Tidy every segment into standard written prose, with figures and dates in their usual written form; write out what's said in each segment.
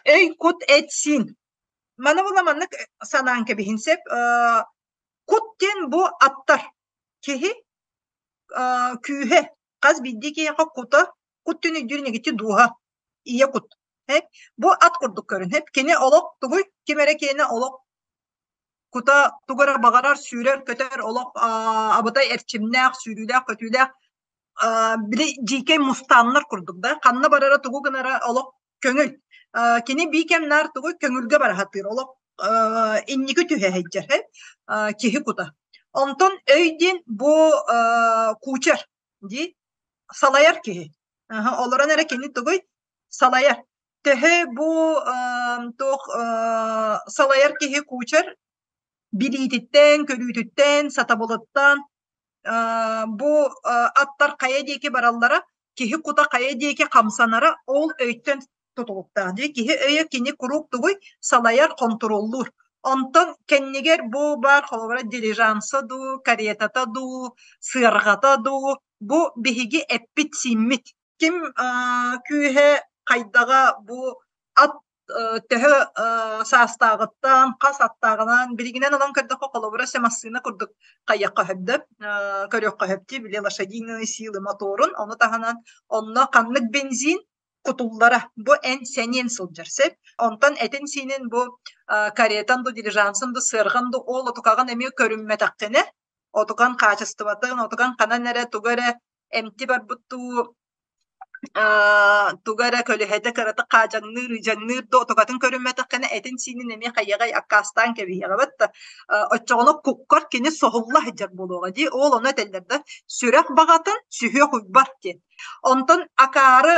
Өй, кут, эт-сиин. Маны була маннык санаан кэбиһин сөп. Кут диэн бу аттар. Киһи күүһэ, хас биирдии киһиэхэ кута, кут диэн өйдүүр инигити дууһа, ийэ кут. Бу ат курдук көрүн. Кини олох тугуй? Ким эрэ киэнэ олох кута тугу эрэ баҕарар, сүүрэр-көтөр, олох абытай эрчимнээх, сүүрүүлээх-көтүүлээх били дьиикэй мустааннар курдук да, ханна барара, тугу гынара олох көҥүл. Кини биикэм наар тугуй көҥүлгэ бара сатыыр, олох инники түһэ сылдьар киһи кута. Онтон өй диэн бу кучер дии салайар киһи. Олорон эрэ кини тугуй салайар. Төһө бу туох салайар киһи кучер билиититтэн, көрүүтүттэн, сатабылыттан бу аттар хайа диэки бараллара, киһи кута хайа диэки хамсанара ол өйтөн тутулуктаах. Дии киһи өйө кини куруук тугуй салайар, хонтуруоллуур. Онтон кэннигэр бу баар холобура дилижанса дуу, каретата дуу, сыарҕата дуу, бу биһиги эппит-сииммит. Ким күүһэ хайдаҕа бу ат төһө саастааҕыттан, хас аттааҕынан, билигинэн ылан көрдөххө, холобура, се массыына курдук хайыахха сөп да, көрүөххэ сөп дии, били лошадиные силы моторун, ону таһынан онно ханнык бензин кутуллара бу эн сэниэн сылдьар сөп. Онтон этин-сиинин бу каретан ду, дилижансын ду, сыарҕан ду, ол отукаҕын эмиэ көрүммэтэххинэ, отукан хаачыстыбатын, отукан ханан эрэ тугу эрэ эмти барбыт дуу, туга эрэ көлөһөтө кыратык хаадьаҥныыр, ыдьаҥныыр да отугатын көрүммэтэххинэ этин-сиинин эмиэ хайыаҕай аккаастаан кэбиһиэҕэ да оччоҕуна куккар кини соһулла сылдьар буолуоҕа дии. Ол ону этэллэр да сүрэх баҕатын сүһүөх уйбат диэн. Онтон акаары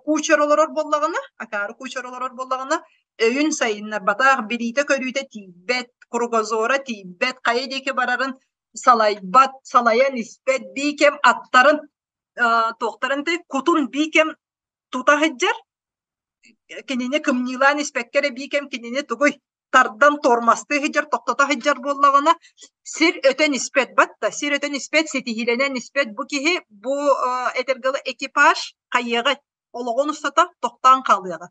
кучер олорор буоллаҕына, акаары кучер олорор буоллаҕына өйүн сайыннарбатах, билиитэ-көрүүтэ тиийбэт, кругозора тиийбэт, хайа диэки барарын салайбат, салайан испэт, биикэм аттарын туохтарын кутун биикэм тута сылдьар, кинини кымньыылаан испэккэ эрэ биикэм кинини тугуй тардан тормозтыы сылдьар, тохтото сылдьар буоллаҕына сир өтөн испэт батта, сир өтөн испэт, ситиһиилэнэн испэт бу киһи бу этэргэ экипаж хайыаҕа олоҕун устата тохтоон хаалыаҕа.